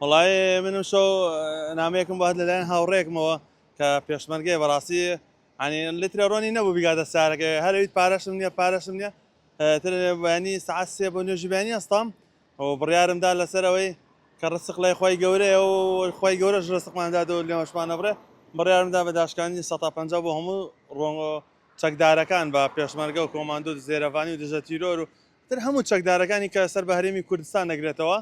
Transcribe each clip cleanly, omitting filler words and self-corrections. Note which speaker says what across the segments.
Speaker 1: وەڵایی من ئەمشەو نامەیەکم بۆ هات لەلایەن هاوڕێیەکمەوە کە پێشمەرگەیە بەڕاستی یانی لترێ ڕۆنی نەبوو بیگاتە سارەکەی هەر ئەویت پارەشم نییە پارەشم نییە تر بەیانی سەعات سێ بۆ نوێژی بەیانی هەستام و بڕیارم دا لەسەر ئەوەی کە ڕسق لای خوای گەورەیە و خوای گەورەش ڕسقمان دادەوە لێمەشمان نەبڕێ بڕیارم دا بە داشکاندنی سەتا 50 بۆ هەموو ڕۆن چەکدارەکان بە پێشمەرگە و کۆماندۆ و زێرەڤانی و دژە تیرۆر و تر هەموو چەکدارەکانی کە سەر بە هەرێمی کوردستان دەگرێتەوە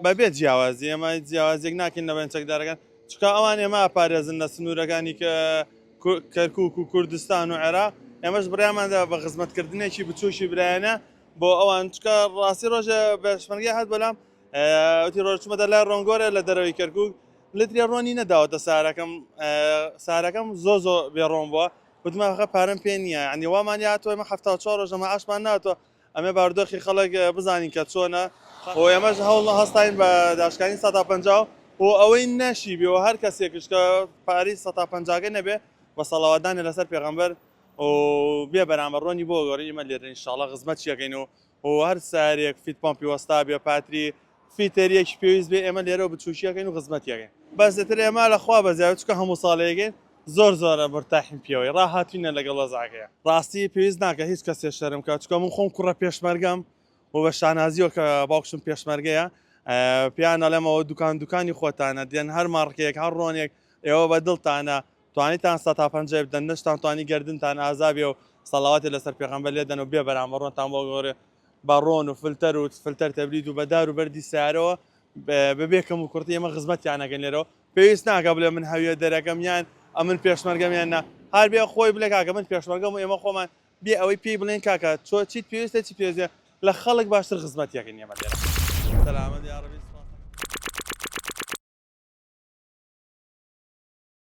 Speaker 1: بەبێ جیاوازی ئێمە جیاوازیەک ناکەین لەبەین چەکدارەکان چونکە ئەوان ئێمە ئەپارێزن لە سنوورەکانی کە کەرکوک و کوردستان و عێراق ئێمەش بڕیاماندا بە خزمەتکردنێکی بچووکی برایانە بۆ ئەوان چکە ڕاستی ڕۆژە پێشمەرگەی هات بەلام وتی ڕۆژ چوومەتە لای ڕۆنگۆرە لە دەرەوەی کەرکوک لترێ ڕۆنی نەداوەتە سارەکەم سارەکەم زۆ زۆ بێڕۆن بووە وتم ئاخە پارەم پێ نییە یعنی وامان یاتوە ئێمە 74 ڕۆژە مەعاشمان ناتوە ئەمێ بارودۆخی خەڵک بزانین کە چۆنە و ئێمەش هەوڵ هەستاین بە داشکانی سەتا 50 و ئەوەی نەشی بێ و هەر کەسێکش کە پارەی سەتا پەنجاکە نەبێ بە سەڵاواتدانێ لەسەر پێغەمبەر و بێ بەرامبەر ڕۆنی بۆ گۆڕی ئێمە لێرە ئینشاڵڵا خزمەتی ئەکەین و و هەر سارێک فیت پەمپی وەستا بێ پاتری فیتەریەکی پێویست بێ ئێمە لێرەوە بچووکی ئەکەین و خزمەتی ئەکەین بەس ئیتر ئێمە لە خوا بەزیاوە چونکە هەموو ساڵێکین زۆر زۆرە مورتاحین پێوەی ڕاهاتوینە لەگەڵ وەزعەکەیا. ڕاستی پێویست ناکە هیچ کەسێ شەرم کا چونکە من خۆم کوڕە پێشمەرگەم و بە شانازیەوە کە باوکشم پێشمەرگەیە پێیان ئەڵێم ئەوە دوکان دوکانی خۆتانە دێن هەر ماڕکێک هەر ڕۆنێک ئێوە بە دڵتانە توانیتان سەتا پەنجای بدەن نەشتان توانی گەردنتان ئازا بێ و سەڵاواتی لەسەر پێغەمبەر لێدەن و بێ بەرامبەر ڕۆنتان بۆ گۆڕێ بە ڕۆن و فلتەر و فلتەر تەبرید و بە دار و بەردی سیارەوە بەبێ کەم و کوڕتی ئێمە خزمەتیان ئەکەین لێرەوە پێویست ناکە بڵێ من هەویە دەرەکەم یان ئەمن پێشمەرگەم یان نا هەر بێ خۆی بڵێ کاکە من پێشمەرگەم و ئێمە خۆمان بێ ئەوەی پێی بڵێن کاکە چۆ چیت پێویستە چی پێویستە لە خەڵک باشتر خزمەتیەکەین ئێمە لێرە سەلامەت یاڕەبی.